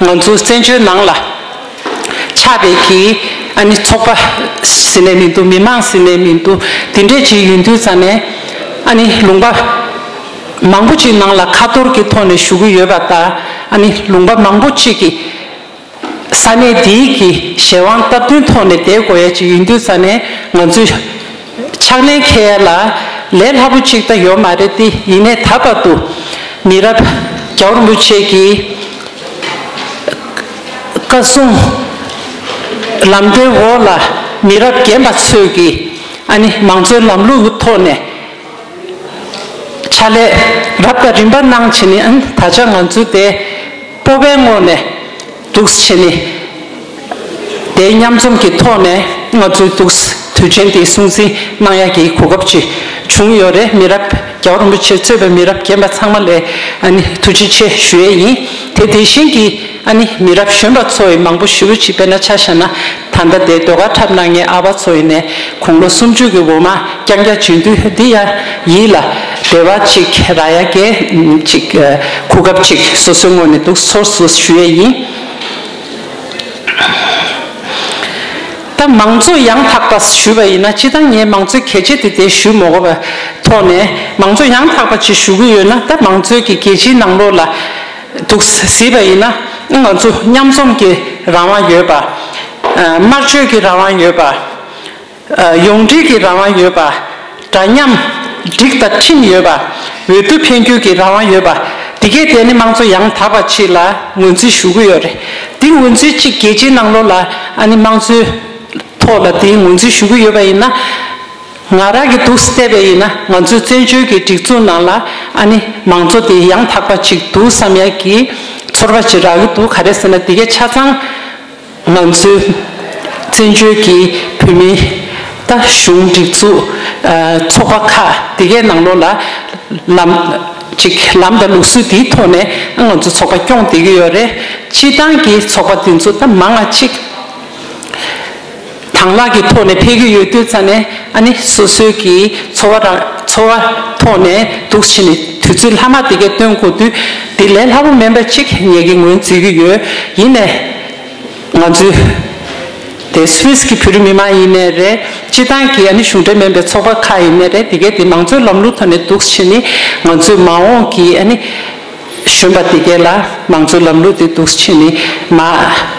ང་ཚོ་བཙན་བྱོལ་ནང་ལ་ཆགས་པའི་གི་ཨ་ནི་ཚོགས་པ་ཟེར་ནས་མི་འདུག་མི་མང་ཟེར་ནས་མི་འདུག་དེ་འདྲས་ཅིག་ཡིན་དུས་ཙམ་ནས། ཨ་ནི་ལུང་པ་མང་པོ་ཅིག་ནང་ལ་ཁ་ཐོར་གྱི་ཐོག་ནས་བཞུགས་ཀྱི་ཡོད་པ་དང་། ཨ་ནི་ལུང་པ་མང་པོ་ཅིག་གི་ས་གནས་འདིའི་གི་གཞན་དབང་སྟབས་བསྟུན་ཐོག་ནས་བསྡད་དགོས་ཡ་ཅིག་ཡིན་དུས་ཙམ་ནས། ང་ཚོས་ཕྱག་ལེན་འཁྱེར་ཡ་ལ་ལས་སླ་པོ་ཅིག་ད་ཡོད་མ་རེད་དེ། ཡིན་ནའི་ད་བར་དུ་མི་རབས་རྒྱལ་བ་རིན་པོ་ཆེ་གི་བཀའ་གསུང་ལམ་སྟོན་འོག་ལ་མི་རབས་རྒན་པ་ཚོས་ཀྱི་ཨ་ནི་མང་གཙོའི་ལམ་ལུགས་ཀྱི་ཐོག་ནས་ཕྱག་ལས་རབ་དང་རིམ་པ་གནང་བྱས་ནས། ཨ་ནི་ད་ཆ་ང་ཚོ་དེ་སྤོབས་པའི་ངང་ནས་འདུག་བྱས་ནས། དེའི་མཉམ་འཛོམས་ཀྱི་ཐོག་ནས་ང་ཚོའི་འདུག་དུས་ཆེན་དེ་སྲུང་བརྩི་གནང་ཡག་གི་གོ་སྐབས་ཅིག་བྱུང་ཡོད་རེད། མི་རབས་རྒྱལ་བ་རིན་པོ་ཆེ་གཙོས་པའི་མི་རབས་རྒན་པ་ཚང་མ་ལ་ཨ་ནི་ཐུགས་རྗེ་ཆེ་ཞུ་ཡས་ཡིན། དེ་དེ་བཞིན་གྱི་ཨ་ནི་མི་རབས་གཞོན་པ་ཚོ་ཡི་མང་པོ་ཞེ་པོ་ཅིག་དཔེར་ན་ཆ་བཞག་ན། ད་ལྟ་དེ་ཟློས་གར་འཁྲབ་གནང་མཁན་ཨ་ཕ་ཚོ་ཡིན་ནའི་དགུང་ལོ་སུམ་ཅུ་གི་འོག་མ་རྐྱང་རྐྱང་བྱེད་དུས། འདི་ཡང་ཡིད་ལ་བདེ་བ་ཅིག་རག་ཡ་གི་ཅིག་གོ་སྐབས་ཅིག་སོ་སོའི་ངོས་ནས་འདུག་ཚོར་སོང་ཞུ་ཡས་ཡིན། ད་མང་གཙོ་ཡང་དག་པ་ཞུས་པ་ཡིན་ན། སྤྱིར་བཏང་ངས་མང་གཙོའི་གལ་ཆེ་དེ་དེ་ཞུ་མ་དགོས་པའི་ཐོག་ནས། མང་གཙོ་ཡང་དག་པ་ཅིག་ཞུ་གི་ཡོད་ན། ད་མང་གཙོའི་གི་རྒྱལ་སྤྱིའི་ནང་ལོགས་ལ་འདུག་གཟིགས་པ་ཡིན་ན། ང་ཚོ་མཉམ་འཛོམས་ཀྱི་རང་དབང་ཡོད་པ། ཨ། དམར་གཅོད་ཀྱི་རང་དབང་ཡོད་པ། ཨ། ཡོངས་འབྲེལ་གྱི་རང་དབང་ཡོད་པ། འདྲ་མཉམ་སྒྲིག་དང་ཁྲིམས་ཡོད་པ། འོས་བསྡུ་འཕེན་རྒྱུ་གི་རང་དབང་ཡོད་པ། འདི་གས་དེ་ནི་མང་གཙོ་ཡང་དག་པ་ཅིག་ལ་ངོས་འཛིན་ཞུ་གི་ཡོད་རེད། འདི་ངོས་འཛིན་ཅིག་རྒྱལ་སྤྱིའི་ནང་ལོགས་ལ། ཨ་ནི་མང་གཙོའི་ཐོག་ལ་འདི་ངོས་འཛིན་ཞུ་གི་ཡོད་པ་ཡིན་ན། ང་རང་གིས་འདུག་བལྟས་པ་ཡིན་ན། ང་ཚོའི་བཙན་བྱོལ་གྱི་སྒྲིག་འཛུགས་ནང་ལ་ཨ་ནི་མང་གཙོ་དེ་ཡང་དག་པ་ཅིག་འདུག་བསམ་ཡག་གི་ཚོར་བ་ཅིག་རག་གི་འདུག་ག་རེ་ཟེར་ན། དེ་གའི་ཆ་ཚང་ང་ཚོའི་བཙན་བྱོལ་གྱི་བོད་མིའི་ད་གཞུང་སྒྲིག་འཛུགས། ཨ། ཚོགས་པ་ཁག་དེ་གའི་ནང་ལོགས་ལ་ལམ་ཅིག་ལམ་དང་ལུགས་སྲོལ་དེའི་ཐོག་ནས་ང་ཚོ་ཚོགས་པ་སྐྱོང་བསྡད་ཀྱི་ཡོད་རེད། སྤྱིར་བཏང་གི་ཚོགས་པ་དེ་ཚོ་ད་མང་བ་ཅིག་དང་བླངས་ཀྱི་ཐོག་ནས་ཕེབས་ཀྱི་ཡོད་དུས་ཙམ་ནས། ཨ་ནི་སོ་སོའི་གི་ཚོགས་པ་རང་ཚོགས་པ་ཐོག་ནས་འདུག་བྱས་ནས་དུས་ཚོད་ལྷག་མ་དེ་གའི་སྟོན་དགོས་དུས། དེ་ལས་སླ་པོ་མིན་པ་ཅིག་ངེད་ཀྱིས་ངོས་འཛིན་གྱི་ཡོད། ཡིན་ནའི་ང་ཚོའི་དེ་སུད་སི་གི་བོད་རིགས་མི་མང་ཡིན་ནའི་རེད། སྤྱིར་བཏང་གི་ཨ་ནི་གཞུང་འབྲེལ་མིན་པའི་ཚོགས་པ་ཁག་ཡིན་ནའི་རེད། དེ་གའི་དེ་མང་གཙོའི་ལམ་ལུགས་ཐོག་ནས་འདུག་བྱས་ནས། ང་ཚོའི་མ་འོངས་ཀྱི་ཨ་ནི་གཞོན་པ་དེ་གའི་ལ་མང་གཙོའི་ལམ་ལུགས་དེ་འདུག་བྱས་ནས་མར་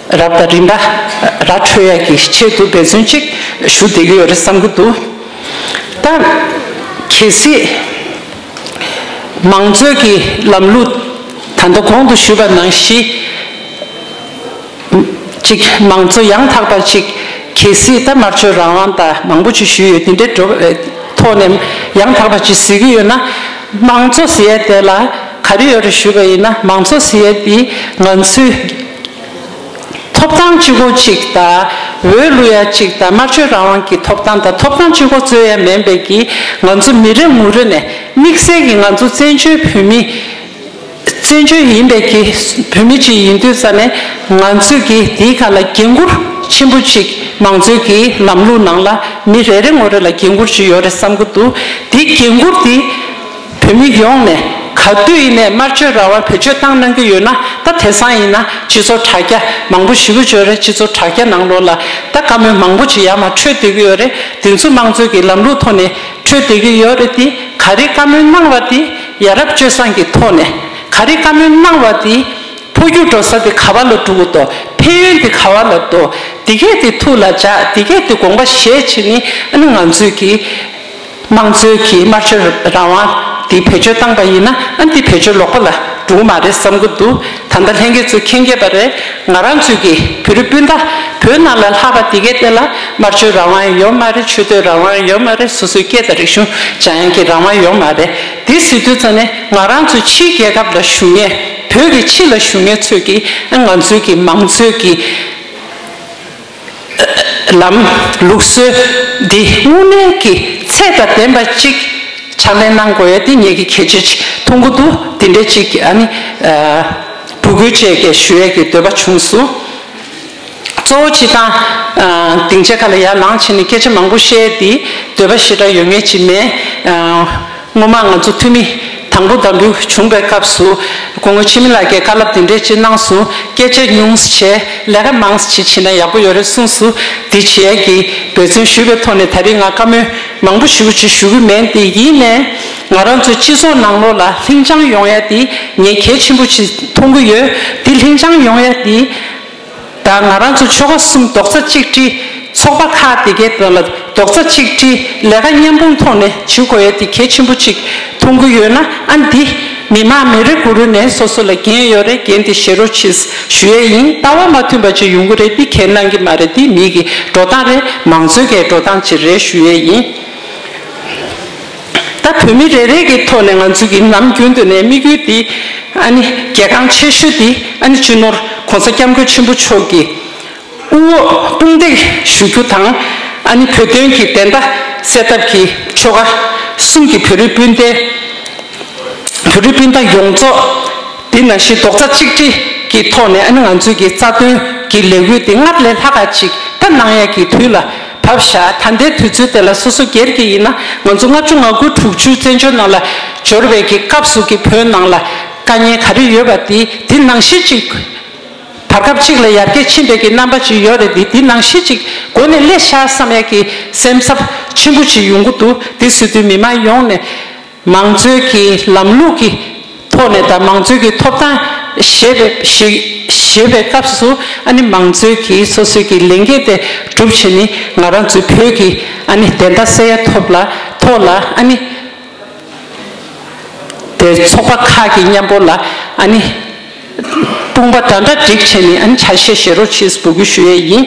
རབ་དང་རིམ་པ་ར་འཕྲོད་ཡག་གི་ཆེད་དུ་འབད་བརྩོན་ཅིག་ཞུ་བསྡད་ཀྱི་ཡོད་རེད་བསམ་གྱི་འདུག་ད་གལ་སྲིད་མང་གཙོའི་གི་ལམ་ལུགས་ད་ལྟ་གོང་དུ་ཞུས་པ་ནང་བཞིན་ཅིག་མང་གཙོ་ཡང་དག་པ་ཅིག་གལ་སྲིད་ད་དམར་ཕྱོགས་རང་དབང་དང་མང་པོ་ཅིག་ཞུས་ཡོད། དེ་འདྲའི་འགྲོ་ཐོག་ནས་ཡང་དག་པ་ཅིག་ཟེར་གྱི་ཡོད་ན། མང་གཙོ་ཟེར་ཡ་དེ་ལ་ ག་རེ་ཡོད་རེད་ཞུས་པ་ཡིན་ན། མང་གཙོ་ཟེར་ཡས་དེ་ང་ཚོའི་ཐོབ་ཐང་གཅིག་པོ་གཅིག་དང་། འོས་བླུག་ཡ་གཅིག་དང་། སྨྲ་བརྗོད་རང་དབང་གི་ཐོབ་ཐང་དང་། ཐོབ་ཐང་གཅིག་པོ་རྩོད་ཡ་མིན་པའི་གི། ང་ཚོ་མི་རེ་ངོ་རེ་ནས། དམིགས་བསལ་གྱི་ང་ཚོ་བཙན་བྱོལ་བོད་མི། བཙན་བྱོལ་ཡིན་པའི་གི་བོད་མི་གཅིག་ཡིན་དུས་ཙ་ནས། ང་ཚོས་གི་དེའི་སྒང་ལ་འགན་ཁུར་ཆེན་པོ་གཅིག། མང་གཙོའི་གི་ལམ་ལུགས་ནང་ལ་མི་རེ་རེ་ངོ་རེ་ལ་འགན་ཁུར་ཅིག་ཡོད་རེད་བསམ་གྱི་འདུག། དེ་འགན་ཁུར་དེ་བོད་མི་ཡོངས་ནས་ག་དུས་ཡིན་ནའི་སྨྲ་བརྗོད་རང་དབང་བེད་སྤྱོད་བཏང་གནང་གི་ཡོད་ན། ད་དེང་སང་ཡིན་ན་སྤྱི་ཚོགས་དྲ་རྒྱ་མང་པོ་ཞེ་པོ་ཅིག་ཡོད་རེད། སྤྱི་ཚོགས་དྲ་རྒྱ་ནང་ལོགས་ལ་ད་བཀའ་མོལ་མང་པོ་ཅིག་ཡར་མར་འཕྲོད་བསྡད་ཀྱི་ཡོད་རེད། དེ་ཚོ་མང་གཙོའི་གི་ལམ་ལུགས་ཐོག་ནས་འཕྲོད་བསྡད་ཀྱི་ཡོད་རེད། དེ་ག་རེ་བཀའ་མོལ་གནང་བ་དེ་ཡ་རབས་སྤྱོད་བཟང་གི་ཐོག་ནས། ག་རེ་བཀའ་མོལ་གནང་བ་དེ་འཕོ་འགྱུར་འགྲོ་ས་དེ་ག་པ་ལ་འགྲོ་གི་འདུག། ཕན་ཡོན་དེ་ག་པ་ལ་འདུག། དེ་གས་དེ་ཐུགས་ལ་འཇགས། དེ་གས་དེ་དགོངས་པ་བཞེས་བྱས་ནས། ཨ་ནི་ང་ཚོས་ཀྱི་དམངས་གཙོའི་གི་སྨྲ་བརྗོད་རང་དབང་དེ་བེད་སྤྱོད་བཏང་པ་ཡིན་ན། ཨ་ནི་དེ་བེད་སྤྱོད་ལོག་པ་ལ་འགྲོ་གི་མ་རེད་བསམ་གྱི་འདུག། ད་ལྟ་ལྷན་རྒྱས་ཚོས་མཁྱེན་གྱི་ཡོད་པ་རེད། ང་རང་ཚོས་ཀྱི་བོད་རིགས་སྤུན་ཟླ་བོད་ནང་ལ་ལྷག་པ་དེ་གས་དེ་ལ་སྨྲ་བརྗོད་རང་དབང་ཡོད་མ་རེད། ཆོས་དད་རང་དབང་ཡོད་མ་རེད། སོ་སོའི་སྐད་དང་རིག་གཞུང་སྦྱང་ཡག་གི་རང་དབང་ཡོད་མ་རེད། དེ་ཟེར་དུས་ཙ་ནས་ང་རང་ཚོའི་ཕྱིའི་རྒྱལ་ཁབ་ལ་བཞུགས་མཁན། བོད་ཀྱི་ཕྱི་ལ་བཞུགས་མཁན་ཚོས་ཀྱི་ང་ཚོའི་གི་མང་གཙོའི་གི་ལམ་ལུགས་སྲོལ་འདི་དངོས་གནས་ཀྱི་ཚད་དང་ལྡན་པ་ཅིག་ཕྱག་ལས་གནང་དགོས་ཡ་དེ་ངེད་ཀྱི་གལ་ཆེ་ཅིག་མཐོང་གི་འདུག། དེ་འདྲ་ཅིག་ཨ་ནི་འབོད་སྐུལ་བྱས་ཀྱི་ཞུ་ཡས་ཀྱི་འདོད་པ་བྱུང་སོང་། གཙོ་བོ་སྤྱིར་བཏང་སྡིངས་ཆ་ཁ་ལ་ཡར་ལངས་བྱས་ནས་སྐད་ཆ་མང་པོ་བཤད་དེ་འདོད་པ་ཞེ་དྲག་ཡོད་མཁན་ཅིག་མེད། སྔོན་མ་ང་ཚོ་འཐུས་མི་དང་པོ་དང་པོ་བྱུང་པའི་སྐབས་སུ་སྐུ་ངོ་འཆི་མེད་ལགས་ཀྱིས་བཀའ་སློབ་དེ་འདྲས་ཅིག་གནང་སོང་། སྐད་ཆ་ཉུང་ཙམ་བྱས། ལས་ཀ་མང་ཙམ་ཅིག་བྱས་ན་ཡག་པོ་ཡོད་རེད་གསུངས་སོང་། དེ་བྱེད་ཡས་ཀྱི་འབད་བརྩོན་ཞུས་པའི་ཐོག་ནས་ད་རེས་ང་བཀའ་མོལ་མང་པོ་ཞེ་པོ་ཅིག་ཞུ་གི་མེད། དེ་ཡིན་ནའི་ང་རང་ཚོ་སྤྱི་ཚོགས་ནང་ལོགས་ལ་ལྷིང་འཇགས་ཡོང་ཡ་དེ་ངས་གལ་ཆེན་པོ་ཅིག་མཐོང་གི་ཡོད། དེ་ལྷིང་འཇགས་ཡོང་ཡ་དེ། ད་ང་རང་ཚོ་ཆོལ་ཁ་གསུམ་རྡོག་རྩ་གཅིག་སྒྲིལ། ཚོགས་པ་ཁག་དེ་གའི་དོན་ལ་རྡོག་རྩ་གཅིག་སྒྲིལ། ལས་ཀ་མཉམ་སྤུངས་ཐོག་ནས་བྱེད་དགོས་ཡ་དེ་གལ་ཆེན་པོ་གཅིག་མཐོང་གི་ཡོད་ན། ཨ་འདི་མི་མང་མི་རེ་ངོ་རེ་ནས་སོ་སོ་ལ་འགན་ཡོད་རེད། འགན་དེ་བཞེས་རོགས་གྱིས་ཞུ་ཡས་ཡིན། ལྟ་བ་མ་མཐུན་པ་ཅིག་ཡོང་གི་རེད། འདི་ཁས་གནང་གི་མ་རེད། འདི་མི་གི་འགྲོ་སྟངས་རེད། མང་གཙོའི་གི་འགྲོ་སྟངས་ཅིག་རེད་ཞུ་ཡས་ཡིན། ད་བོད་མི་རེ་རེ་གི་ཐོག་ནས་ང་ཚོ་གི་ནམ་རྒྱུན་དུ་ནས་དམིགས་ཡུལ་འདི་ཨ་ནི་གལ་འགངས་ཆེ་ཤོས་འདི་ཨ་ནི་སྤྱི་ནོར་གོང་ས་སྐྱབས་མགོན་ཆེན་པོ་མཆོག་གི་དབུ་འོག་དཔུང་འདེགས་ཞུ་རྒྱུ་དང་། ཨ་ནི་བོད་དོན་གྱི་བདེན་མཐའ་གསལ་ཐབས་ཀྱི་ཆོལ་ཁ་གསུམ་གྱི་བོད་རིགས་སྤུན་ཟླའི་བོད་རིགས་སྤུན་ཟླ་ཡོངས་རྫོགས་འདི་ནང་བཞིན་རྡོག་རྩ་གཅིག་སྒྲིལ་གྱི་ཐོག་ནས། ཨ་ནི་ང་ཚོའི་གི་རྩ་དོན་གྱི་ལས་འགུལ་འདི་སྔར་ལས་ལྷག་ག་ཅིག་ད་གནང་ཡས་ཀྱི་དུས་ལ་བབས་ཤག། ད་ལྟའི་དུས་ཚོད་དེ་ལ་སོ་སོ་སྒེར་གྱི་ཡིན་ན། ང་ཚོ་ལྔ་བཅུ་ང་དགུ་དྲུག་ཅུ་བཙན་བྱོལ་ནང་ལ་འབྱོར་བའི་གི་སྐབས་སུ་གི་བོད་ནང་ལ་དཀའ་ངལ་ག་རེ་ཡོད་པ་དེ་དེ་ནང་བཞིན་ཅིག་བར་སྐབས་གཅིག་ལ་ཡར་རྒྱས་ཕྱིན་པའི་གི་རྣམ་པ་ཅིག་ཡོད་རེད། དེ་དེ་ནང་བཞིན་ཅིག་འགོ་ནས་སླེབས་ཤག་བསམ་ཡས་ཀྱི་སེམས་འཚབ་ཆེན་པོ་ཅིག་ཡོང་གི་འདུག། དེ་ཟེར་དུས་མི་མང་ཡོངས་ནས་མང་གཙོའི་གི་ལམ་ལུགས་ཀྱི་ཐོག་ནས་དང་། མང་གཙོའི་གི་ཐོབ་ཐང་བཞེས་པའི་བཞེས་བཞེས་པའི་སྐབས་སུ། ཨ་ནི་མང་གཙོའི་གི་སོ་སོའི་གི་ལས་འགན་དེ་སྒྲུབ་བྱས་ནས། ང་རང་ཚོའི་བོད་ཀྱི་ཨ་ནི་བདེན་མཐའ་གསལ་ཡ་ཐོག་ལ་ཐོག་ལ་ཨ་ནི་དེ་ཚོགས་པ་ཁག་གི་མཉམ་པོ་ལ་ཨ་ནི་དཔུང་པ་འདྲ་འདྲ་སྒྲིག་བྱས་ནས། ཨ་ནི་ཆ་ཤས་བཞེས་རོགས་གྱིས་འབོད་སྐུལ་ཞུ་ཡས་ཡིན།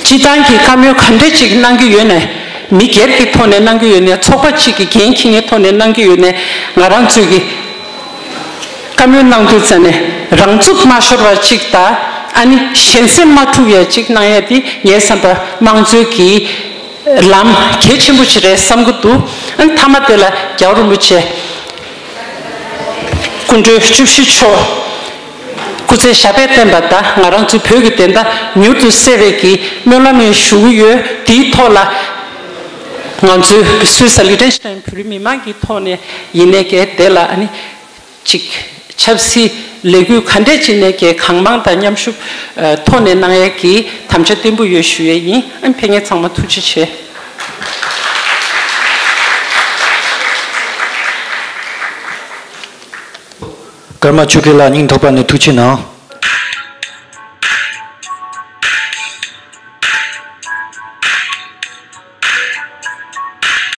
སྤྱིར་བཏང་གི་བཀའ་མོལ་ག་འདྲ་ཅིག་གནང་གི་ཡོད་ནའི། མི་སྒེར་གྱི་ཐོག་ནས་གནང་གི་ཡོད་ནའི། ཚོགས་པ་གཅིག་གི་འགན་འཁྱེར་མཁན་ཐོག་ནས་གནང་གི་ཡོད་ནའི། ང་རང་ཚོས་ཀྱི་བཀའ་མོལ་གནང་དུས་ཙ་ནས་རང་ཚུགས་མ་ཤོར་བ་ཅིག་དང་། ཨ་ནི་གཞན་སེམས་མ་འཁྲུགས་ཡ་ཅིག་གནང་ཡ་དེ་ངའི་བསམ་པར་དམངས་གཙོའི་གི་ལམ་གལ་ཆེན་པོ་ཅིག་རེད་བསམ་གྱི་འདུག། ཨ་ནི་མཐའ་མ་དེ་ལ་རྒྱལ་བ་རིན་པོ་ཆེ་སྐུ་ཕྲེང་བཅུ་བཞི་མཆོག་སྐུ་ཚེ་ཞབས་པད་བརྟན་པ་དང་། ང་རང་ཚོའི་བོད་ཀྱི་བདེན་མཐའ་མྱུར་དུ་གསལ་བའི་གི་སྨོན་ལམ་ཡང་ཞུ་གི་ཡོད། དེའི་ཐོག་ལ་ང་ཚོའི་སུད་སི་ལིག་ཏེན་ཤི་ཏན་བོད་རིགས་མི་མང་གི་ཐོག་ནས་ཡིན་ནའི་གལ་ཏེ་ལ་ཨ་ནི་ཅིག་ཆབ་སྲིད་ལས་འགུལ་ག་འདྲས་ཅིག་ནས་ཀྱི་གང་མང་དང་མཉམ་ཞུགས་ཐོག་ནས་གནང་ཡས་ཀྱི་དམ་བཅའ་བརྟན་པོ་ཡོད་ཞུ་ཡས་ཡིན། ཨ་ནི་ཕེབས་མཁན་ཚང་མ་ཐུགས་རྗེ་ཆེ། ཀརྨ་ཆོས་སྐྱིད་ལགས་སྙིང་ཐག་པ་ནས་ཐུགས་རྗེ་གནང་།